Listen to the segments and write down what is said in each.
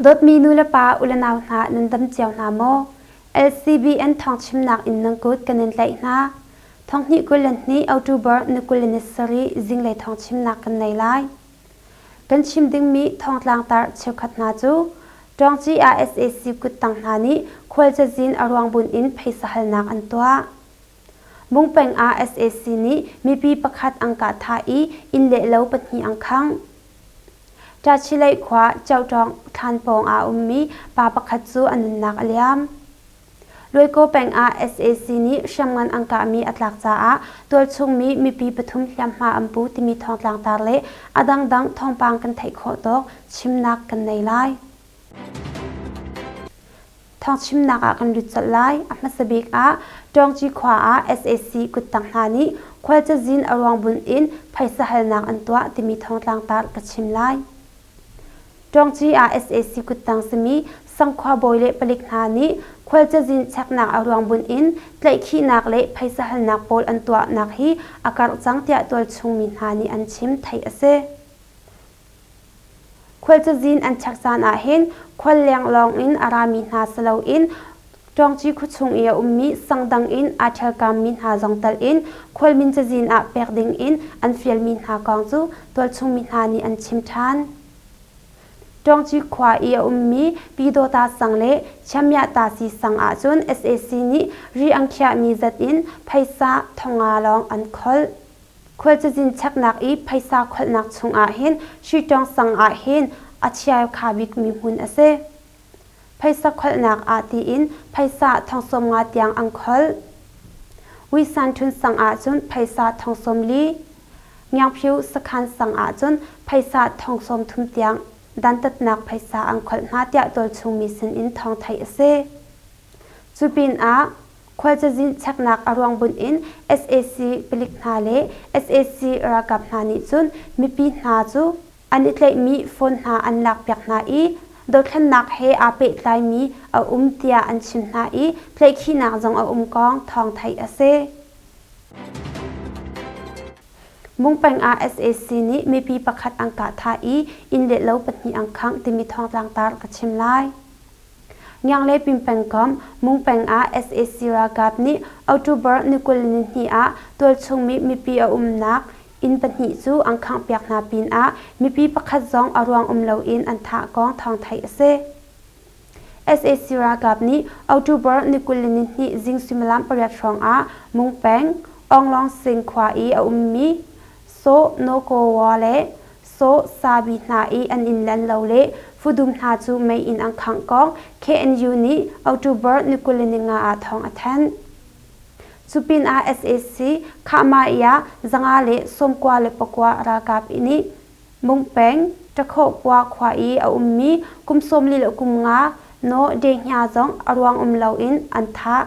Dawtmi nulepa ulenau hna nan dam cio hna maw? LCBN thawngchimnak in nan kut kan in tlaih hna. Thonghnih 22 October ni 27 zinglei thawngchimnak kan nei lai. Kan chim dingmi thawngtlangtar cheukhat hna cu Ṭawngci ah sac kuttang hna nih khual cazin a ruang bunh in phaisa halnak an tuah. Mungpeng ah sac nih mipi pakhat an kah thah i inn le lo pahnih an khangh. Ṭachileih khua Ceuṭawng thlan pawng ah a ummi pa pakhat cu a nunnak a liam. Luaikaw peng ah sac nih hriamngan an kahmi a tlak caah tualchungmi mipi pathum hliamhma an pu timi thawngtlangtar le a dangdang thawngpang kan theih khawh tawk chimnak kan nei lai. Thawngchimnak ah kan lut colh lai. A hmasa bik ah Ṭawngci khua ah sac kuttang hna nih khual cazin a ruang bunh in phaisa halnak an tuah timi thawngtlangtar ka chim lai. Ṭawngci ah sac kuttang simi Sangkhua bawi le palik hna nih khual cazin cheknak a ruang bunh in tlaihkhihnak le phaisa halnak pawl an tuahnak hi a karh cang tiah tualchung mi hna nih an chim theih a si. Khual cazin an chek caan ahhin khual leng lawng in a rami hna si loin Ṭawngci khuachung i a ummi sang dang in aa ṭhialkaammi hna zong telh in khualmin cazin ah pek ding in an fialmi hna kong cu tualchung mi hna nih an chim ṭhan. Ṭawngci khua i a ummi Pyidawta sang le Chiamyah-tasi sang ahcun sac nih ri an khiahmi zat in phaisa thongnga lawng an kholh. Khual cazin cheknak i phaisa kholhnak chung ahhin Sui-ṭawng sang ahhin a chiakha bikmi hmun a si. Phaisa kholhnak ah tiin phaisa thong 50 tiang an kholh. Uisan Ṭhun sang ahcun phaisa thong 40, Ngiangphyu sakhan sang ahcun phaisa thong 30 tiang dantatnak phaisa an kholh hna tiah tualchung mi sinin thawng theih a si. Cu pinah khual cazin cheknak a ruang bunh in sac palik hna le sac ralkap hna nih cun mipi hna cu an i tlaihmi phone hna an lakpiak hna i dothlennak he aa pehtlaimi a um tiah an chim hna i tlaihkhihnak zong a um kong thawng theih a si. Mungpeng ah sac nih mipi pakhat an kah thah i inn le lo pahnih an khangh timi thawngtlangtar ka chim lai. Ngiang le Pin pengkomh Mungpeng ah sac ralkap nih October ni 22 ah tualchungmi mipi a umnak inn pahnih cu an khanghpiak hna pinah mipi pakhat zong a ruang um loin an thah kong thawng theih a si. Sac ralkap nih October ni 22 zing suimilam pariat hrawng ah Mungpeng, Awnglong Sing khua i a ummi Saw No Ko Wa le Saw Sabi hna i an inn le an lo le fudum hna cu mei in an khangh kong KNU nih October ni 25 ah thawng a thanh. Cu pinah sac Khahmaiah 599 ralkap nih Mungpeng, Ṭakhawhpua khua i a ummi kum 45 Naw Dehnya zong a ruang um loin an thah.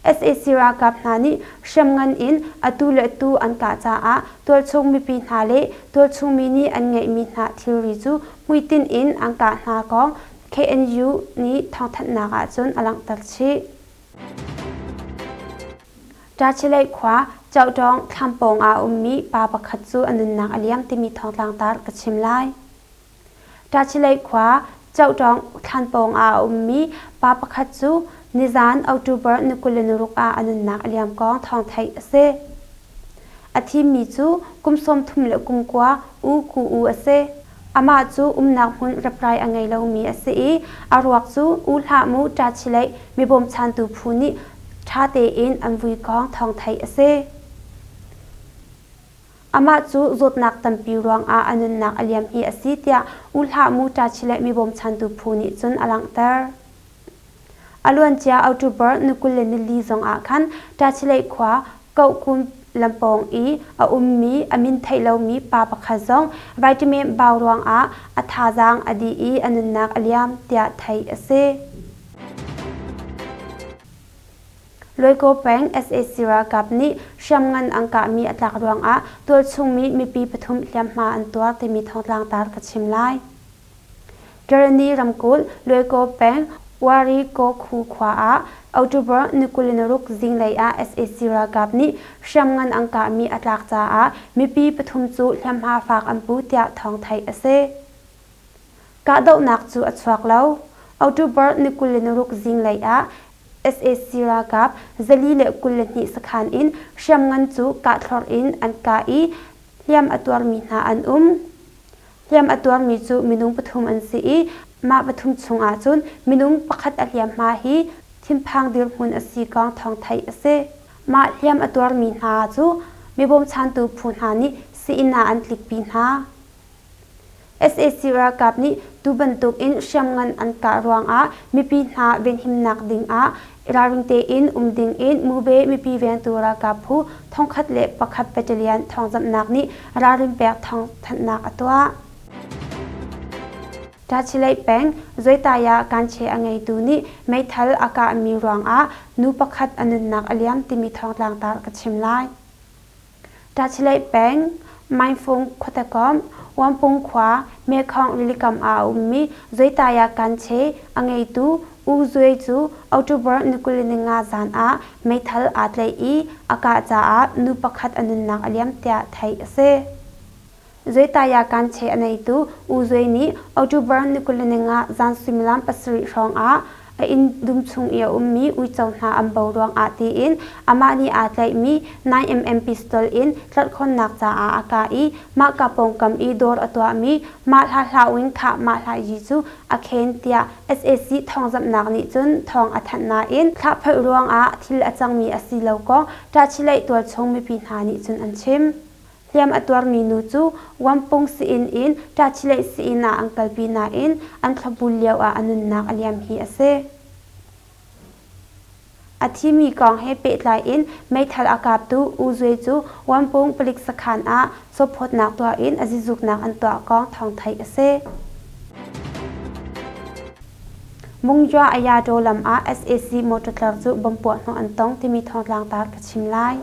Sac ralkap hna nih hriamngan in atu le atu an kah caah tualchung mipi hna le tualchung mi nih an ngeihmi hna thilri cu hmuitinh in an kah hna kong KNU nih thawngthanhnak ahcun a langhter chih. Tachileih khua Cohtawng thlampawng ah a ummi pa pakhat cu a nunnak a liam timi thawngtlangtar ka chim lai. Tachileih khua Cohtawng thlanpawng ah a ummi pa pakhat cu nizaan October ni 26 ah a nunnak a liam kong thawng theih a si. A thimi cu kum 39 U Ku U a si. Amah cu umnak hmun reprai a ngei lomi a si i a ruak cu U Hlah Mu Ṭachileih mi bawmchantu phu nih ṭha tein an vui kong thawng theih a si. Amah cu zawtnak tampi ruangah a nunnak a liam hi a si tiah U Hlah Mu Ṭachileih mi bawmchantu phu nih cun a langhter. A luancia October ni 24 zongah khan Tachileih khua Kohkun lampawng i a ummi a min theih lomi pa pakhat zong vitamin bau ruangah a thazaang a dih i a nunnak a liam tiah theih a si. Luaikaw peng sac ralkap nih hriamngan an kahmi a tlak ruangah tualchungmi mipi pathum hliamhma an tuar timi thawngtlangtar ka chim lai. Karenni ramkulh Luaikaw peng Wari Kaw Khu khua ah October ni 26 zinglei ah sac ralkap nih hriamngan an kahmi a tlak caah mipi pathum cu hliamhma fak an pu tiah thawng theih a si. Kahdohnak cu a chuak lo. October ni 26 zinglei ah sac ralkap 422 sakhan in hriamngan cu kahthlorh in an kah i hliam a tuarmi hna an um. Hliam a tuarmi cu minung pathum an si i mah pathum chung ahcun minung pakhat a hliamhma hi thinphang dirhmun a si kong thawng theih a si. Mah hliam a tuarmi hna cu mibawmchantu phu hna nih sii-inn ah an tlikpi hna. Sac ralkap nih tu bantuk in hriamngan an kah ruangah mipi hna venhimnak ding ah ralring tein um ding in Mube mipi vengtu ralkap phu 1001 battalion thawngzamhnak nih ralrin pek thawngthanhnak a tuah. Tachileih peng Zoitaya kanche a ngeitu nih meithal a kahmi ruangah nu pakhat a nunnak a liam timi thawngtlang tar ka chim lai. Tachileih peng, Mainfung khuatekomh, Wampung khua, Mekhong rilikam ah a ummi Zoitaya kanche a ngeitu U Zue cu October ni 25 zan ah meithal aa tlaih i a kah caah nu pakhat a nunnak a liam tiah theih a si. Zoitaya kanche a neitu U Zue nih October ni 25 zan suimilam 7 hrawng ah a inn dum chung i a ummi uico hna an bo ruangah tiin amah nih aa tlaihmi 9mm pistol in tlerhkhawnnak caah a kah i mahka pawngkam i dawr a tuahmi mah hla hlah wing khah mah hlah yi cu a khen tiah sac thawngzamhnak nih cun thawng a thanh nain thlahphoih ruangah thil a cangmi a si lo kong Tachileih tualchung mipi hna nih cun an chim. Hliam a tuarmi nu cu Wampung sii-inn in Tachileih sii-inn ah an kalpi nain an thlopbul lio ah a nunnak a liam hi a si. A thimi kong he pehtlai in meithal a kaptu U Zwe cu Wampung palik sakhan ah sawphawtnak tuah in a zizuknak an tuah kong thawng theih a si. Mungya Ayadaw lam ah sac motor tlar cu bomb puahhnawh an tong timi thawngtlang tar ka chim lai.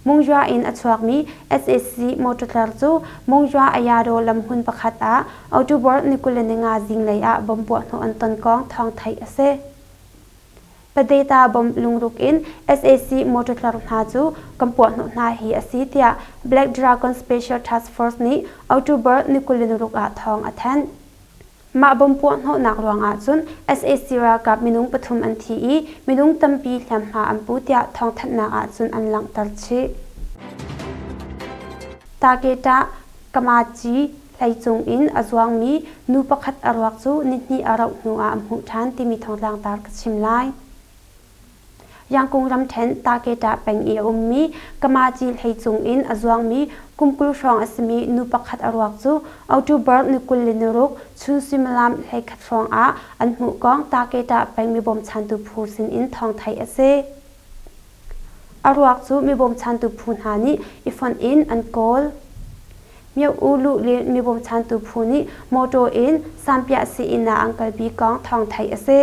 Mungya in a chuakmi sac motor tlar cu Mungya Ayadaw lamhmun pakhat ah October ni 25 zinglei ah bomb puahhnawh an ton kong thawng theih a si. Padeta bomb lungruk in sac motor tlar hna cu kan puahhnawh hna hi a si tiah Black Dragon Special Task Force nih October ni 26 ah thawng a thanh. Mah bomb puahhnawhnak ruangah cun sac ralkap minung pathum an thi i minung tampi hliamhma an pu tiah thawngthanhnak ah cun an langhter chih. Taketa Kamachi hleicung in a zuangmi nu pakhat a ruak cu nihnih a rauh hnu ah an hmuh ṭhan timi thawngtlangtar ka chim lai. Yangkung ramṭhen Taketa peng i a ummi Kamaci hleicung in a zuangmi kum 20 hrawng a simi nu pakhat a ruak cu October ni 26 chun suimilam 11 hrawng ah an hmuh kong Taketa peng mi bawmchantu phu sinin thawng theih a si. A ruak cu mi bawmchantu phu hna nih i fonh in an kawl. Myo-U luh le mi bawmchantu phu nih mawṭaw in Sanpiah sii-inn ah an kalpi kong thawng theih a si.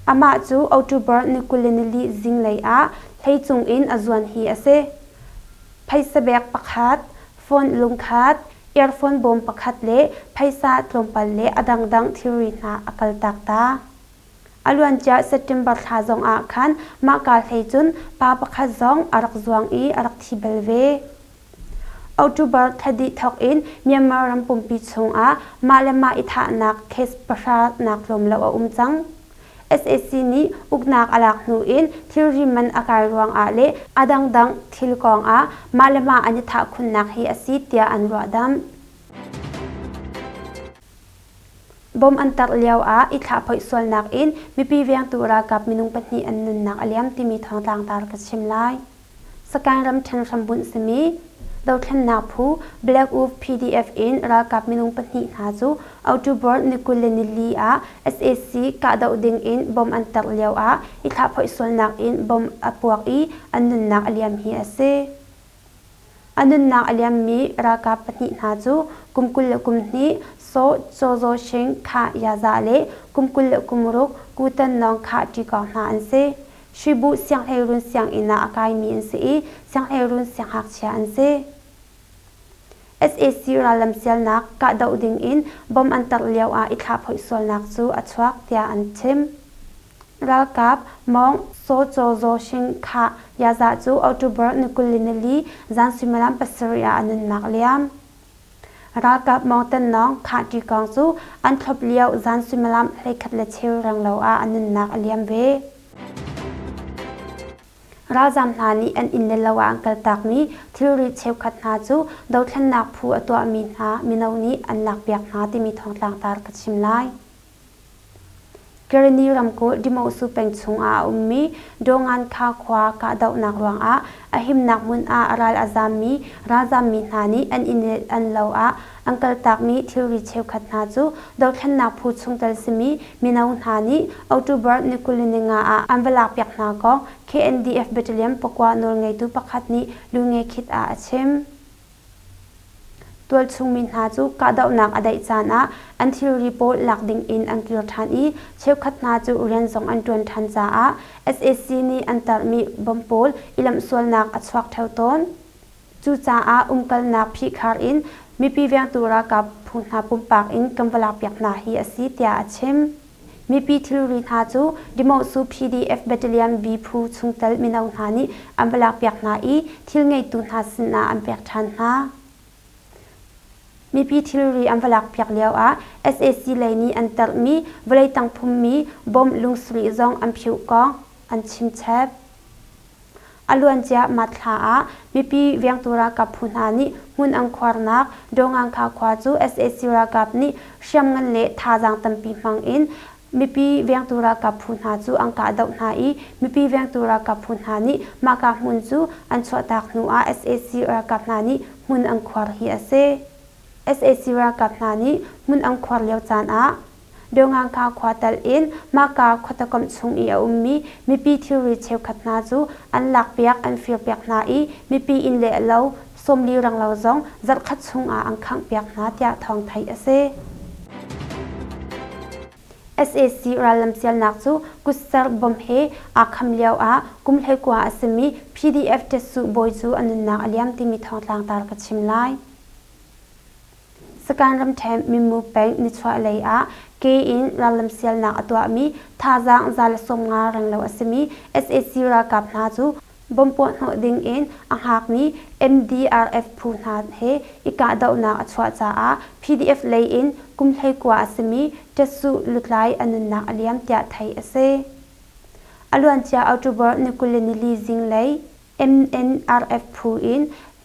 Amah cu October ni 24 zinglei ah hleicung in a zuan hi a si. Phaisa bag pakhat, phone lungkhat, earphone bawm pakhat le phaisa tlawmpal le a dangdang thilri hna a kaltak ta. A luancia September thla zong ah khan mahka hlei cun pa pakhat zong a rak zuang i a rak thi bal ve. October thla dih thawk in Myanmar ram pumpi chungah mah le mah i thahnak case pahra nak tlawm lo a um cang. Sac nih uknak a lak hnu in thilri man a kai ruangah le a dangdang thil kongah mah le mah an i thah khunnak hi a si tiah an ruahdamh. Bom an tarh lio ah i thlahphoih sualnak in mipi vengtu ralkap minung pahnih an nunnak a liam timi thawngtlang tar ka chim lai. Sagaing ramṭhen hrambunh simi dothlennak phu Black Wolf PDF in ralkap minung pahnih hna cu October ni 24 ah sac kahdoh ding in bom an tarh lio ah i thlahphoih sualnak in bom a puak i an nunnak a liam hi a si. A nunnak a liammi ralkap pahnih hna cu kum 21 Saw Chaw Zaw Shing Khah Yaza le kum 26 Ku Tan Nawng Khah Ṭikawng hna an si. Hribuh sianghleirun sianginn ah a kaimi an si i sianghleirun siangngakchia an si. Sac rallam sialnak kahdoh ding in bom an tarh lio ah i thlahphoih sualnak cu a chuak tiah an chim. Ralkap Mawng Saw Chaw Zaw Shing Khah Yaza cu October ni 24 zan suimilam 7 ah a nunnak liam. Ralkap Mawng Tan Nawng Khah Ṭi Kawng cu an thlop lio zan suimilam 11 le cheu renglo ah a nunnak a liam ve. Ralzaam hna nih an inn le lo ah an kaltakmi thilri cheukhat hna cu dothlennak phu a tuahmi hna mino nih an lakpiak hna timi thawngtlangtar ka chim lai. Karenni ramkulh Dimosu peng chungah a ummi Dawngankha khua kahdohnak ruangah a himnak hmun ah ral a zaammi ralzaammi hna nih an inn le an lo ah an kaltakmi thilri cheukhat hna cu dothlennak phu chungtel simi mino hna nih October ni 25 ah an va lakpiak hna kong KNDF Battalion pakua nawlngeitu pakhat nih Lungekhit ah a chim. Tualchung mi hna cu kahdohnak a daih caan ah an thilri pawl lak ding in an kir ṭhan i cheukhat hna cu rian zong an ṭuan ṭhan caah sac nih an tarhmi bomb pawl i lamhsualnak a chuak ṭheo tawn. Cucaah umkalnak phihkhar in mipi vengtu ralkap phu hna pumpak in kan va lakpiak hna hi a si tiah a chim. Mipi thilri hna cu Dimosu PDF Battalion B phu chungtel mino hna nih an va lakpiak hna i thil ngeitu hna sinah an pek ṭhan hna. Mipi thilri an va lakpiak lioah sac lei nih an tarhmi vawlei tang phummi bomb lungsarih zong an phiuh kong an chimchep. A luancia March thla ah mipi vengtu ralkap phu hna nih hmun an khuarnak Dawngangkha khua cu sac ralkap nih hriamngan le thazaang tampi hmang in mipi vengtu ralkap phu hna cu an kahdoh hna i mipi vengtu ralkap phu hna nih mahka hmun cu an chuahtak hnu ah sac ralkap hna nih hmun an khuar hi a si. Sac ralkap hna nih hmun an khuar lio caan ah Dawngangkha khua tal in mahka khuatakomh chung i a ummi mipi thilri cheukhat hna cu an lakpiak an firpiak hna i mipi inn le lo 40 renglo zong zarhkhat chung ah an khanghpiak hna tiah thawng theih a si. Sac rallam sialnak cu kutser bomb he aa kham lio ah kum 19 a simi PDF Tetsuh bawi cu a nunnak a liam timi thawngtlangtar ka chim lai. Sakan ramṭhen Minmu peng nichuahlei ah ke in rallam sialnak a tuahmi thazaang 150 renglo a simi sac ralkap hna cu bomb puahhnawh ding in a hngakmi MDRF phu hna he i kahdohnak a chuah caah PDF lei in kum 19 a simi Ṭetsuh lutlai a nunnak a liam tiah theih a si. A luancia October ni 24 zinglei MNRF phu in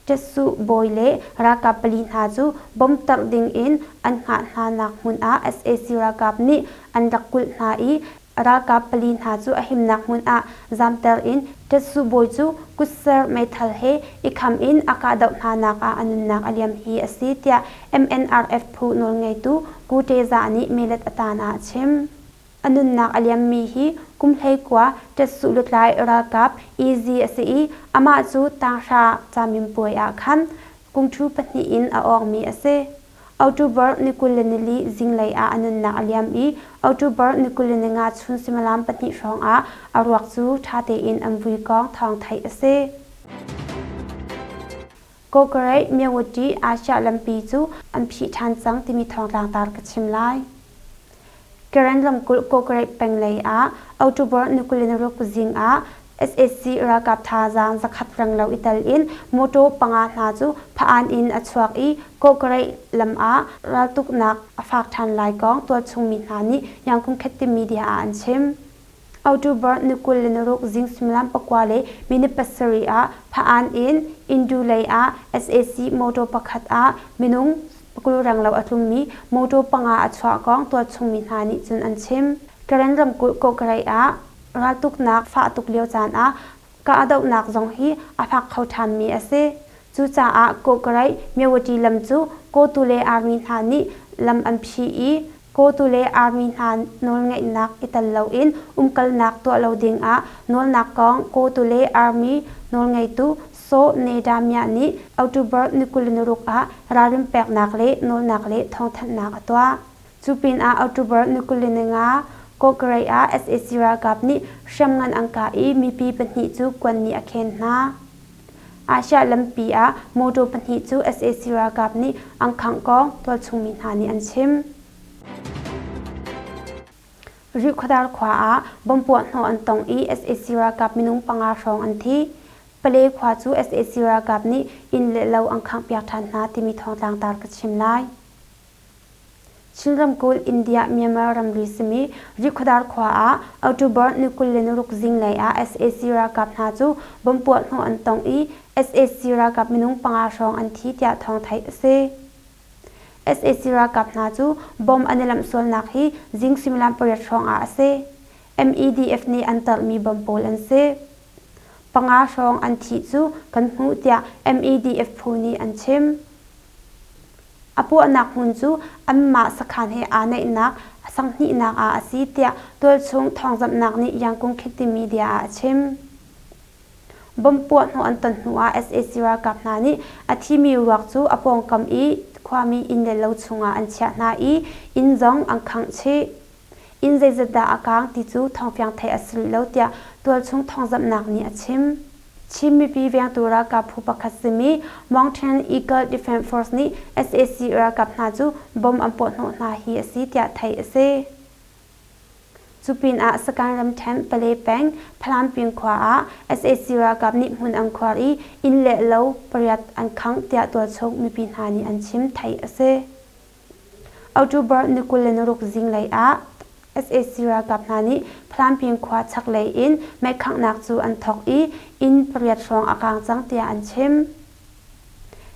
Ṭetsuh bawi le ralkap pali hna cu bomb tarh ding in an hngah hnanak hmun ah sac ralkap nih an rak kulh hna i ralkap pali hna cu a himnak hmun ah zamter in Ṭetsuh bawi cu kutser meithal he i kham in a kahdoh hnanak ah a nunnak a liam hi a si tiah MNRF phu nawlngeitu Ku Ṭe Za nih melet a tan ah a chim. A nunnak a liammi hi kum 19 ṭetsuh lutlai ralkap Easy a si i amah cu tanghra caminpuai ah khan kungṭhu pahnih in a awngmi a si. October ni 24 zinglei ah a nunnak a liam i October ni 25 chun suimilam pahnih hrawng ah a ruak cu ṭha tein an vui kong thawng theih a si. Kawkaraih Myanwati Asia lampi cu an phih ṭhan cang timi thawngtlang tar ka chim lai. Karen ramkulh Kawkaraih peng lei ah October ni 26 zing ah sac ralkap thazaang zakhat renglo i tel in motor panga hna cu Pha-an in a chuak i Kawkaraih lam ah raltuknak a fak ṭhan lai kong tualchung mi hna nih Yangon Khet media ah an chim. October ni 26 zing suimilam pakua le minute pasarih ah Pha-an in Indu lei ah sac motor pakhat ah minung 20 renglo a tlummi motor panga a chuah kong tualchung mi hna nih cun an chim. Karen ramkulh Kawkaraih ah raltuknak fah tuk lio caan ah kahdohnak zong hi a fak kho ṭhanmi a si. Cucaah Kawkaraih Myawaddy lam cu Kawtule Army hna nih lam an phih i Kawtule Army hna nawlngeihnak i tel loin umkalnak tuah lo dingah nawlnak kong Kawtule Army nawlngeitu Saw Neda Mya nih October ni 26 ah ralrin peknak le nawlnak le thawngthanhnak a tuah. Cu pinah October ni 25 Kawkaraih ah sac ralkap nih hriamngan an kah i mipi pahnih cu kuan nih a khen hna. Asia lampi ah motor pahnih cu sac ralkap nih an khangh kong tualchung mi hna nih an chim. Rihkhawdar khua ah bomb puahhnawh an tong i sac ralkap minung panga hrawng an thi. Pale khua cu sac ralkap nih inn le lo an khanghpiak ṭhan hna timi thawngtlang tar ka chim lai. Chin ramkulh India-Myanmar ramri simi Rihkhawdar khua ah October ni 26 zinglei ah sac ralkap hna cu bomb puahhnawh an tong i sac ralkap minung panga hrawng an thi tiah thawng theih a si. Sac ralkap hna cu bomb an i lamh sualnak hi zing suimilam pariat hrawng ah a si. MEDF nih an tarhmi bomb pawl an si. Panga hrawng an thih cu kan hmuh tiah MEDF phu nih an chim. A puahnak hmun cu anmah sakhan he aa naihnak sanghnihnak ah a si tiah tualchung thawngzamhnak nih Yangon Khit Media ah a chim. Bomb puahhnawh an ton hnu ah sac ralkap hna nih a thimi ruak cu a pawngkam i khuami inn le lo chungah an chiah hna i inn zong an khangh chih. Inn zeizat dah a kaang ti cu thawngfiang theih a si rih lo tiah tualchung thawngzamhnak nih a chim. Chin mipi vengtu ralkap phu pakhat simi Mountain Eagle Defense Force nih sac ralkap hna cu bomb an puahhnawh hna hi a si tiah theih a si. Cu pinah Sagaing ramṭhen Pale peng Phalam khua ah sac ralkap nih hmun an khuar i inn le lo pariat an khangh tiah tualchung mipi hna nih an chim theih a si. October ni 26 zinglei ah sac ralkap hna nih Phalam khua chaklei in meikhanghnak cu an thawk i inn pariat hrawng a kaang cang tiah an chim.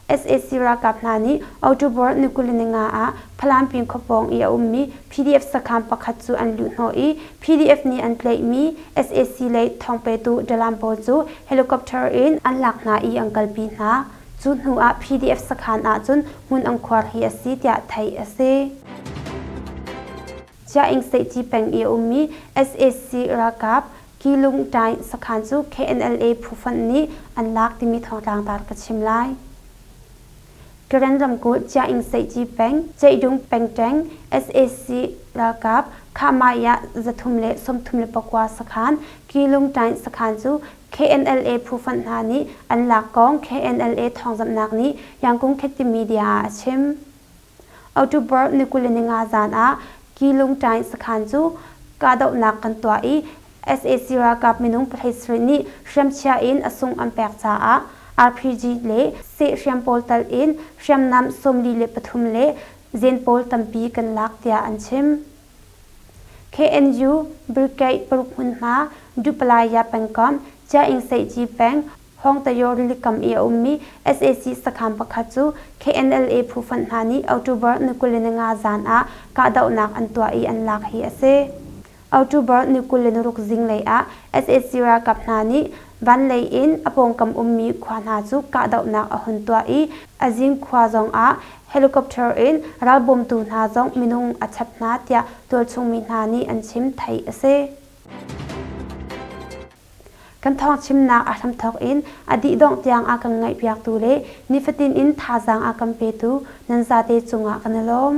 Sac ralkap hna nih October ni 25 ah Falam khuapawng i a ummi PDF sakhan pakhat cu an luhhnawh i PDF nih an tlaihmi sac lei thawngpetu dalam pawl cu helicopter in an lak hna i an kalpi hna. Cu hnu ah PDF sakhan ahcun hmun an khuar hi a si tiah theih a si. Chiaing Seihci peng i a ummi sac ralkap Kilung Tain sakhan cu KNLA phufonh nih an lak timi thawngtlang tar ka chim lai. Karen ramkulh Chiaing Seihci peng, Ceidung pengṭeng, sac ralkap Khahmaiah 339 sakhan, Kilung Tain sakhan cu KNLA phufonh hna nih an lak kong KNLA thawngzamhnak nih Yangkung Khetti Media ah a chim. October ni 25 zan ah Kilung Tain sakhan cu kahdohnak kan tuah i sac ralkap minung pahleisarih nih hriamchia in a sungh an pek caah RPG le seh hriam pawl tal in hriamnam 43 le zen pawl tampi kan lak tiah an chim. KNU Brigade paruk hmunhma Dupalaya pengkomh Chiaing Seihci peng Hawngtayo rilikam i a ummi sac sakhan pakhat cu KNLA phu fonh hna nih October ni 25 zan ah kahdohnak an tuah i an lak hi a si. October ni 26 zinglei ah sac ralkap hna nih vanlei in a pawngkam ummi khua hna cu kahdohnak a hun tuah i Azing khua zong ah helicopter in ralbawmtu hna zong minung a chap hna tiah tualchung mi hna nih an chim theih a si. Kan thawngchimnak a hramthawk in a dihdongh tiang a kan ngaihpiaktu le nifatin in thazaang a kan petu nan zate cungah kan i lawm.